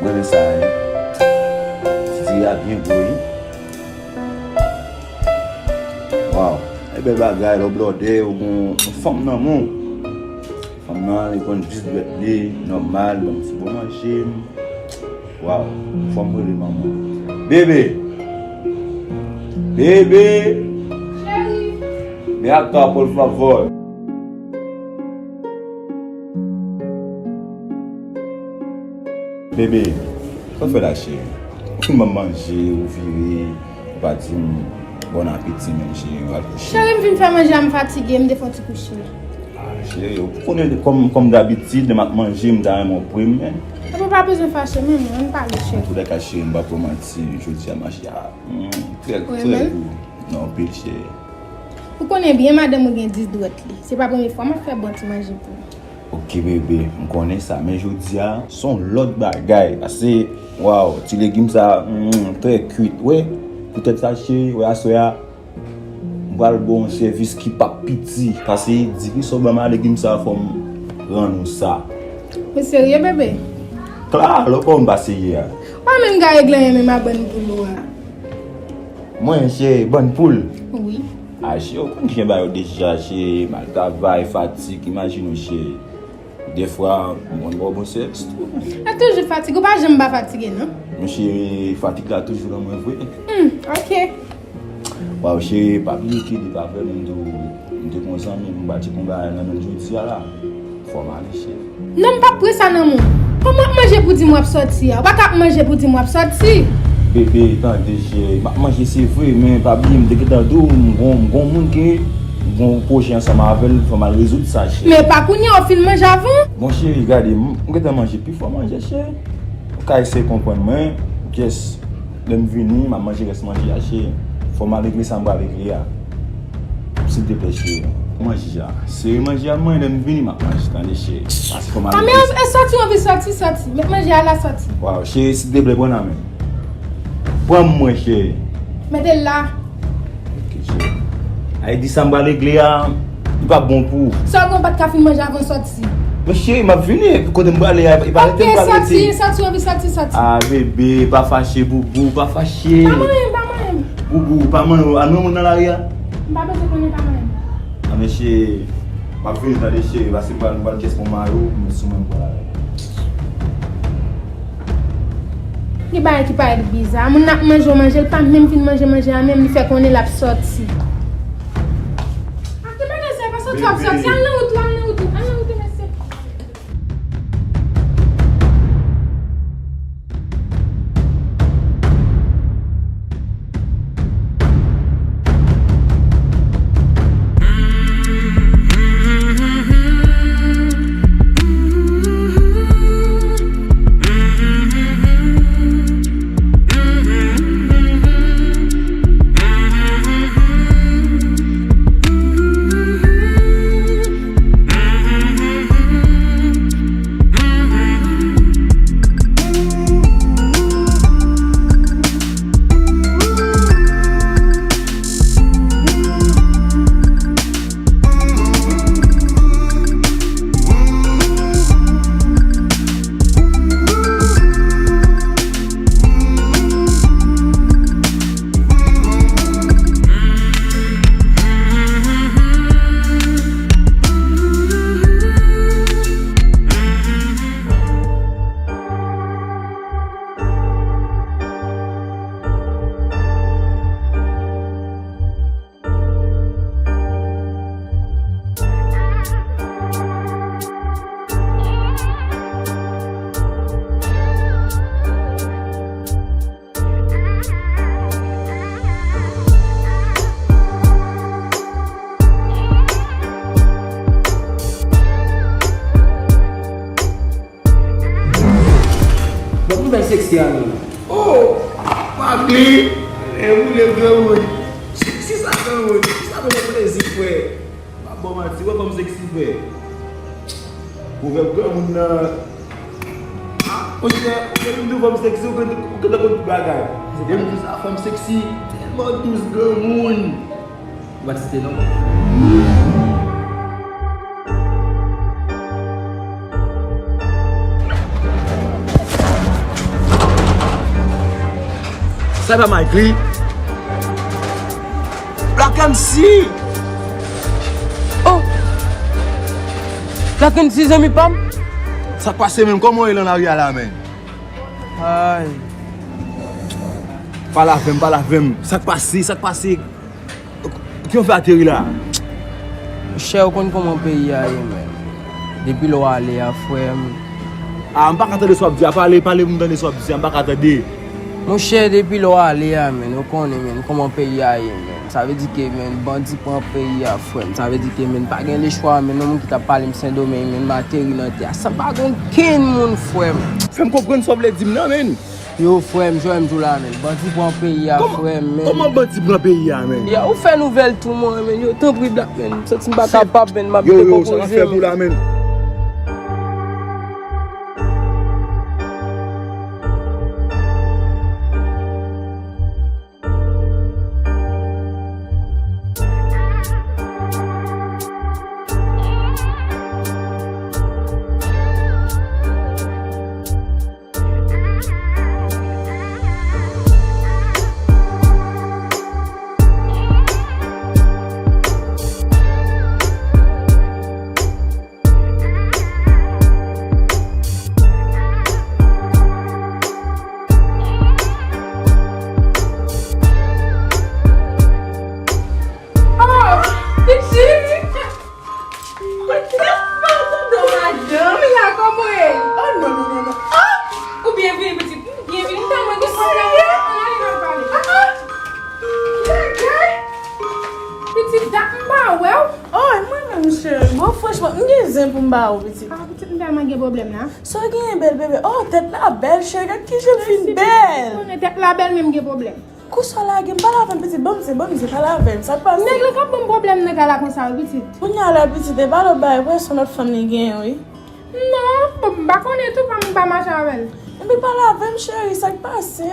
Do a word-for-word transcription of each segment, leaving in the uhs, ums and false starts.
Renmen sa, wi. Ti diri a byen gwo, wi. Waw. E bèl bagay, lè w blòdè, ou gon yon fanm nan men w. Fanm nan, li konn jis dwèt li, nòmal, ban m ti bon manje. Waw, fò m rele manman. Bebe! Bebe! Cheri! Ven acá, por favor. Bebe, sa w fè la, cheri? Ou fin ban m manje, ou vire, ou pa di m bon apeti menm, cheri, ou al kouche. Cheri, m fin fè manje a, m fatige, m te fè yon ti kouche. Ah, cheri, ou konnen kòm, kòm dabitid, lè m ap manje, m ta renmen w pre m, men. Epi w pa bezwen fache menm, ann pale, cheri. Antoulèka, cheri, m p ap ba w manti, jodi a manje a, hmm, trè, trè gou. Non, anpil, cheri. Ou konnen byen madanm ou gen dis dwèt li. Se pa premye fwa m ap fè bon ti manje pou ou. Ok, bebe, m konnen sa, men jodi a, se yon lòt bagay. Paske, waw, ti legim sa, hmm, trè kwit. Wi, poutèt sa, cheri, wi, aswè a, m pral ba w yon sèvis ki p ap piti. Paske, diri sa w ban m a, legim sa, fò m rann ou sa. Ou serye, bebe? Klaro, kòman m pa serye a? Ou pa menm gade glanyen menm a bann poul ou a. Mwen, cheri, bann poul. Wi. Ah, cheri, ou konn jan bagay yo deja, cheri, m al travay, fatig, imajine w, cheri. Dèfwa, m konn ba w bon sèvis tou. E toujou fatig, ou pa janm pa fatige, non? Men cheri, fatig la toujou nan mwen vre. Hmm, ok. Waw, cheri, pa bliye ke depi avè m, m te, m te gon zanmi, m pa di konn bagay nan menm jodi a la. Fò m ale, cheri. Non, m p ap pran sa nan men w. Kòman w ap manje pou di m w ap sòti a? Ou pa ka ap manje pou di m w ap sòti. Bebe, tande, cheri. M ap manje, se vre, men pa bliye, m te gentan di w, m gon, m gon moun ke m gon pwojè ansanm avè l, fò m al rezoud sa, cheri. Men pa kounye a, ou fin manje avan? Bon, cheri, gade, m, m gentan manje, pi fò manje, cheri. Ou ka eseye konprann mwen, yes. Lè m vini, m ap manje rès manje a, cheri. Fò m al regle sa m pral regle a. Silteplè, cheri. Manje a. Sere manje a, mwen, lè m vini, m ap manje, tande, cheri. Pase fò m al regle sa. Ah, men, e sòti, w anvi sòti, sòti. Met manje a la, sòti. Waw, cheri, silteplè, pran nan men m. Pran mwen, cheri. Mete l la. Ok, cheri. Ay di sa m pral regle a, li p ap bon pou ou. Sa w gen, w pa t ka fin manje avan w sòti. Men cheri, m ap vini, epi kote m prale a, e pa rete m pral rete. Ok, sòti, sòti, w anvi sòti, sòti. Ah, bebe, pa fache, boubou, pa fache. Pa manyen m, pa manyen m. Boubou, pa manyen m, a nou moun nan lari a? M pa bezwen konnen, pa manyen m. Ah, men cheri, m ap vini, tande cheri, pase m pral, m pral jès pran mayo, m sou mwen m pral avè l. Gen bagay ki parèt biza. Moun nan ap manje yon manje, l pa menm fin manje manje a menm, li fè konnen l ap sòti. Ak ki bagay sa, e pa sòti w ap sòti. Al nan wout ou, al nan wout ou, al nan wout ou, mesye. Bon, nouvèl seksi a menm. Oh! Makli! E boule granmoun. Seksi sa granmoun. Seksi sa granmoun plezi, frè. Pa ba w manti, wè kòm seksi, frè. Pwovèb granmoun nan. Ah, monchè, depi m di w fanm seksi, ou gentan, ou gentan konn tout bagay. Depi m di w sa, fanm seksi, tèlman dous, granmoun. Ou pa t site non. Sa pa Mike li? Black M C! Oh! Black M C, zanmi pa m? Sa k pase menm? Kòman w ye nan lari a la menm? Ay. Pale avè m, pale avè m. Sa k pase? Sa k pase? Kijan w fè ateri la? Monchè, ou konn kòman peyi a ye, menm. Depi lè w ale a, frè m. Ah, m pa ka tande sa w ap di a. Pale, pale pou m tande sa w ap di a. M pa ka tande. Monchè, depi lè w ale a, menm, ou konnen, menm, kòman peyi a ye, menm. Sa vle di ke, menm, bandi pran peyi a, frè m. Sa vle di ke, menm, pa gen lechwa, menm, nan moun ki t ap pale m Sendomeng, menm, m ateri nan tè a. San pa gen okenn moun, frè m. Fè m konprann sa w vle di m nan, menm. Yo, frè m, jwenn m tou la, menm. Bandi pran peyi a, frè m, menm. Kòman bandi pran peyi a, menm? Ya, ou fè nouvèl tou, mwen, menm. Yo, tanpri, Black, menm. M santi m pa kapab, menm. M ap dekonpoze, menm. Yo, yo, sa m ap fè pou la, menm? Oh, pitit! Pitit, pardon, madanm la, kòman w ye? Oh, non, non, non, non. Oh! Ou byen vini, pitit. Byen vini. Tèlman gen pwoblèm. Ann ale, n al pale. Ah, ah. Bagay. Pitit, dat m pa wè w. Oh, mwen menm, cheri. Bon, franchman, m gen zen pou m ba ou, pitit. Ah, pitit, m tèlman gen pwoblèm la. Sa w genyen, bèl bebe? Oh, tèt la bèl, cheri. Gad kijan l fin bèl. Mèsi, pitit. Ou konnen tèt la bèl, men m gen pwoblèm. Kou sa w lage m, pale avè m, pitit. Ban m di, ban m di, pale avè m. Sa k pase? Nèg la k ap ban m pwoblèm nan kay la konsa, wi, pitit. Kounye a la, pitit, e pa lòt bagay, prèske yon lòt fanm li genyen, wi. Non, bon, m pa konnen tou, pa m pa mache avè l. Enben pale avè m, cheri, sa k pase?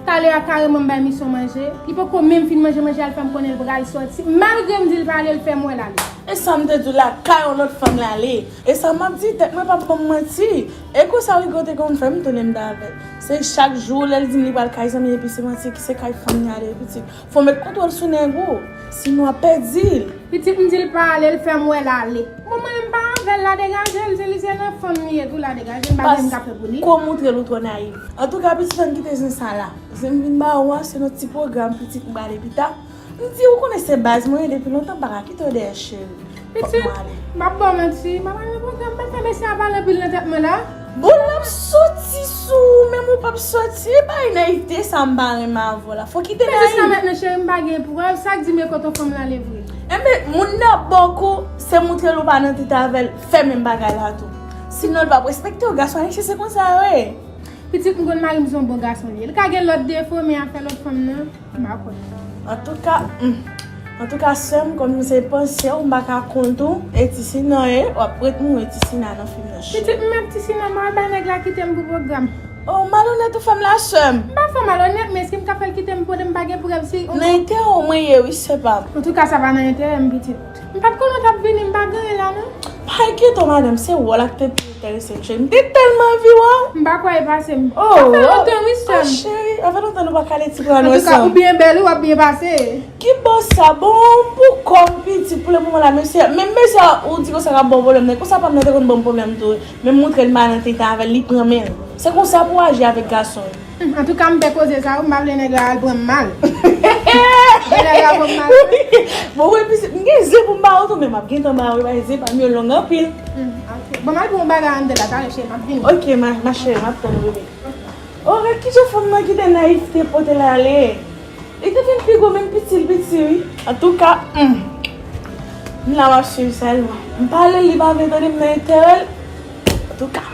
Talè a kareman m bay misyon manje. Li poko menm fin manje, manje a l fè m konnen l pral sòti. Malgre m di l pa ale, l fè m wè l ale. E sa m te di w la, kay yon lòt fanm l ale. E sa m ap di, tèt mwen p ap ban m manti. E konsa Rigo te konn fè m tounen m t avè l. Se chak jou lè l di m li pral kay zanmi epi se manti ki se kay fanm li ale pitit. Fò w met kontwòl sou nèg ou, sinon w ap pèdi l. Pitit m di l pa ale, l fè m wè l ale. Bon, mwen menm m pa avè l la, degaje l, se li se nan fanm li ye tou la, degaje l, m pa gen m ka fè pou li. Pas ko moutre l ou twò nayiv. Antouka pitit ann kite zen sa la. Zen m vin ba ou a, se yon ti pwogram pitit m prale pita. M di, ou konnen se baz mwen ye depi lontan, m pa ka kite w dèyè cheri. Pitit, m ap ba w manti, m ap al nan pwogram, m ap fè mesye a pale anpil nan tèt mwen la. Bon, l ap soti sou ou, menm ou p ap soti, e bagay nayivte sa m pa renmen avè w la, fò w kite nayif. Men jiska mentnan cheri, m pa gen prèv, sa k di m e kote fanm nan ale vre? Enben, moun nan bòk ou, se moutre l ou pa nan tèt avè l, fè menm bagay la tou. Sinon, l p ap respekte w, gason ayisyen se konsa yo ye. Pitit m konn mari m se yon bon gason li ye. Li ka gen lòt defo, men afè lòt fanm nan, m pa kwè. Antouka, hmm. Antouka, sè m, kòm se panse w, m pa ka kont ou, e Tisina ye, w ap ret mouri Tisina nan fim nan. Pitit m, menm Tisina, m al bay nèg la kite m pou pwogram. Oh, malonèt ou fè m la, sè m. M pa fè w malonèt, men èske m ka fè l kite m pandan m pa gen prèv si... Nan enterè w mwen ye, wi, sè pa m. Antouka, sa pa nan enterè m, pitit. M pa t konnen w t ap vini, m pa gen anyen la non. Pa enkyete w, madanm, se wòl ak te pi enterese m, cheri. M te tèlman anvi wè w. M pa kwè e pase m. Oh, sa fè lontan wi, sè m. Oh, cheri, sa fè lontan nou pa kale ti pran nou ansanm. Antouka, ou byen bèl wi, w ap byen pase. Ki bò sa? Bon, pou kò m pitit, pou le moman la, mesye, menm mesye a, ou di konsa k ap ba w pwoblèm, nèg konsa pa m nan te konn ban m pwoblèm tou wi. Men m moutre l m pa nan tenten avè l, li pran men l. Se konsa pou w aji avèk gason wi. Hmm, antouka, m pè koze sa wi, m pa vle nèg la al pran m mal. Vle nèg la pran m mal. Bon, wi, pitit, m gen zen pou m ba ou tou, men m ap gentan ba ou, wi, paske zen pa m yo long anpil. Hmm, ok. Bon, m al pran yon bagay anndan la, talè, cheri, m ap vini. Ok, ma, ma chérie, m ap tann ou, bebe. Oh, gad kijan fanm nan kite nayivte pote l ale. Li te vin pi gwo, menm piti l piti, wi. Antouka, hmm. M la, m ap swiv sèlman. M pale l, li pa vle tande, m nan enterè l. Antouka.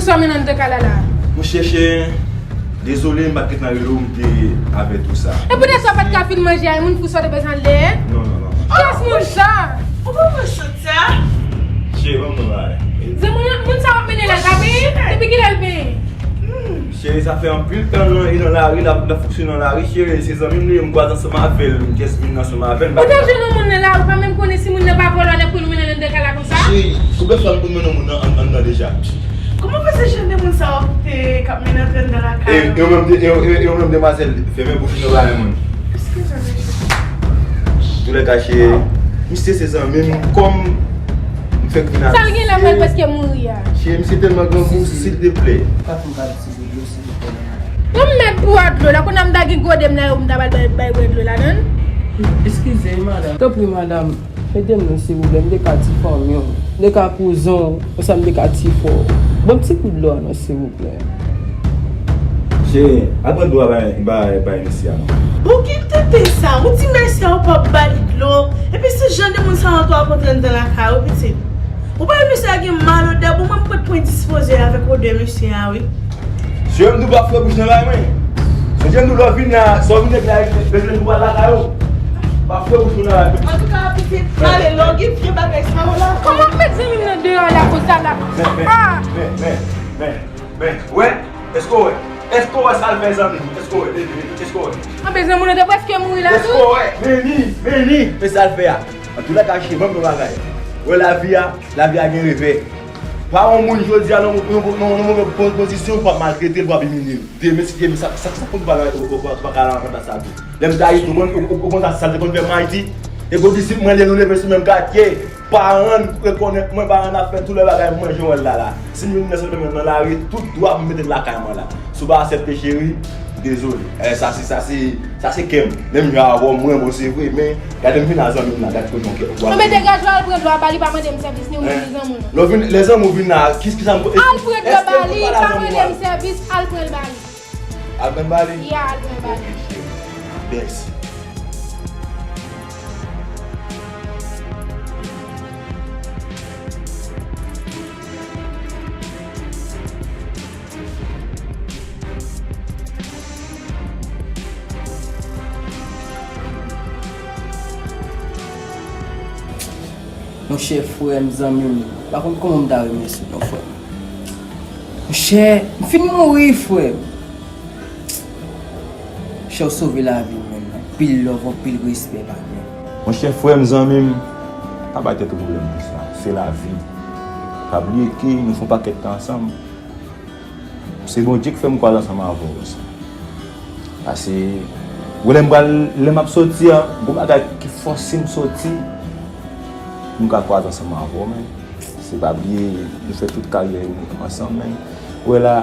Sa w mennen anndan kay la la? Monchè, cheri, dezole, m pa t gentan rele w, m te avèti w sa. E poutèt sa w pa t ka fin manje a, e moun fou sa w te bezwen al dèyè? Non, non, non, non. Kiyès moun sa? Ou pa wè sot sa? Cheri, ban m yon bagay. Zanmi, moun sa w ap mennen la, l ka benyen? Depi kilè l benyen? Cheri, sa fè anpil tan nan, li nan lari, l ap, l ap fonksyone nan lari, cheri, se zanmi m li ye, m kwaze ansanm avè l, m just vin ansanm avè l, m pa... Ou te jwenn yon moun nan lari, ou pa menm konnen si moun nan pa vòlè, lè pou nou mennen l anndan kay la konsa? Cheri, konbyen fwa m konn mennen yon moun nan an-, anndan deja? Kòman w fè se jan de moun sa w ap te, k ap mennen antre anndan lakay ou? E, e ou menm de, e, e, e ou menm demwazèl, fèmen bouch ou nan bagay moun. Eskize m, mesye. Toulèka, cheri, misye se zanmi m, kòm m fèk vin a... Sa l gen la, pral prèske mouri a. Cheri, misye tèlman grangou, silteplè. Ou ka fè m kado ti dlo, silvouplè? Yon mèt bwè dlo la, kounye a m ta gen gode m nan yo, m ta pral bay, bay bwè dlo ladan l. Eskize, madanm. Tanpri, madanm, ede m non, silvouplè. M te ka ti fanmi w, m te ka kouzen w, konsa m te ka ti frè w. Ban m ti kout dlo a non, silvouplè. Cheri, al pran dlo a bay, bay, bay mesye a non. Bon, ki tenten sa? Ou di mesye a ou p ap ba li dlo. Epi se jan de moun sa w ap antre anndan lakay ou, pitit. Ou pa wè mesye a gen mal odè, bon, mwen m pran dispoze avèk odè mesye a, wi. Sye m di w pa fre bouch nan bay mwen. Sonje m di w lè w vin la, sa w vin regle a, regle pou w al lakay ou. Pa fre bouch ou nan bay mwen. Antouka, pitit, ale, lè w gen vye bagay sa yo la. Kòman w met zanmi m nan deyò la konsa la? Men, men, men, men, men, men, wè, èske w wè? Èske w wè sa l fè zanmi m? Èske w wè, baby, baby, èske w wè? Anben, zanmi w te prèske mouri la tou. Èske w wè? Men li, men li, men sa l fè a. Antoulèka, cheri, ban m yon bagay. Wè lavi a, lavi a gen revè. Pa yon moun jodi a nan yon, nan, nan, nan move po-, pozisyon pou w ap maltrete l, pou w ap imilye l. Demen, si Dye vle, sa, sa, sa konn pa, pa, pa, pa ka nan sa tou. Lè m t Ayiti, ou konn, ou, ou, ou konn sa, sa te konn fè m Ayiti. E gon disip mwen, lè nou leve sou menm katye, paran l rekonèt mwen, paran l ap fè tout lè bagay pou mwen, jan w wè l la la. Si m vin nan sèl nan lari, tout dwa pou m mete l lakay mwen la. Si w pa aksepte, cheri, dezole. Eh, sa se, sa se, sa se kè m. Menm jan avè w, mwen, bon, se vre, men gade m vin a zanmi m la, gade kote yon kè. Anben, degaje w, al pran dlo a ba li, pa mande m sèvis, ni ou ni zanmi w. Lè w vin, lè zanmi w vin la, kis, kisa m... Al pran dlo ba li, pa mande m sèvis, al pran l ba li. Al pran l ba li? Ya, al pran l ba li. Ok, cheri. Mèsi. Monchè, frè m, zanmi m, m pa konn kòman m ta remèsye w non, frè m. Monchè, m fin mouri, frè m. Monchè, w sove lavi m, menn. Anpil love, anpil respè, patnè. Monchè, frè m, zanmi m, pa bay tèt ou pwoblèm pou sa. Se lavi. Pa bliye ke nou fè yon pakèt tan ansanm. Se Bondye k fè m kwaze ansanm avè w konsa. Pase, bon, lè m pral, lè m ap soti a, gon bagay ki fòse m soti, m ka kwaze ansanm avè w, men se pa bliye, nou fè tout karyè nou ansanm, men. Wè la,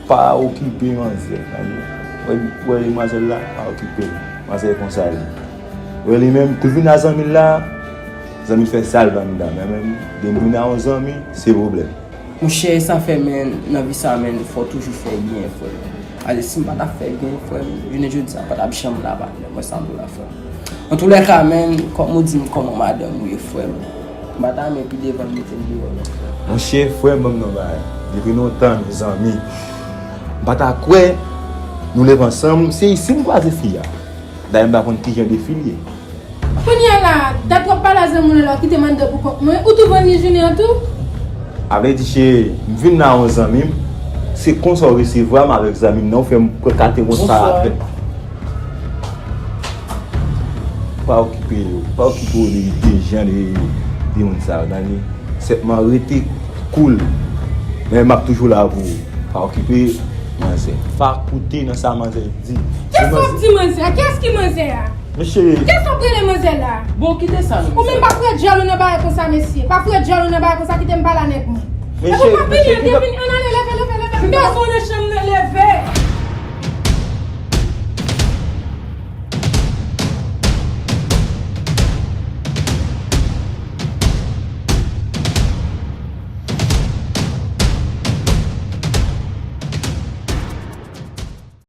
pa okipe manzè, tande. Wè, wè demwazèl la, pa okipe l. Manzè konsa li. Wè li menm, kou l vin a zanmi l la, zanmi fè sa l vle anndan, men menm, depi l vin a yon zanmi, se pwoblèm. Monchè, sa fè, men, nan vi sa, men, fò w toujou fè byen, frè m. Alè, si m pa t ap fè byen, frè m, jounen jodi a, m pa t ap janm la, patnè. Mwen sa m di w la, frè m. Antoulèka, men, kòm ou di m, kòman madanm ou ye, frè m? M pa ta renmen pi devan l mete m deyò, non, frè m. Monchè, frè m, ban m yon bagay. Depi lontan, mezanmi, m pa ta kwè nou leve ansanm. Se isi m kwaze fi a. Dayè, m pa konn ki jan de fi l ye. Kounye a la, dat w ap pale a zanmi w la, w kite m anndan pou kont mwen, ou tou vann li jounen an tou? A vle di, cheri, m vin la yon zanmi m, se konsa w resevwa m avèk zanmi m nan, w fè m pran kate konsa avèk. Pa okipe yo, pa okipe w de, de jan de, de moun sa yo, tande. Sèlman rete cool, men m ap toujou la pou ou. Pa okipe manzè. Pa koute nan sa manzè di. Kiyès w ap di manzè a? Kiyès ki manzè a? Mesye. Kiyès w ap rele manzè la? Bon, kite sa non. Ou menm pa foure djòl ou nan bagay konsa, mesye. Pa foure djòl ou nan bagay konsa, kite m pale a nèg mwen. Epi w pa peye, te vini, ann ale, leve, leve, leve. M bezwen w nan chanm nan, leve.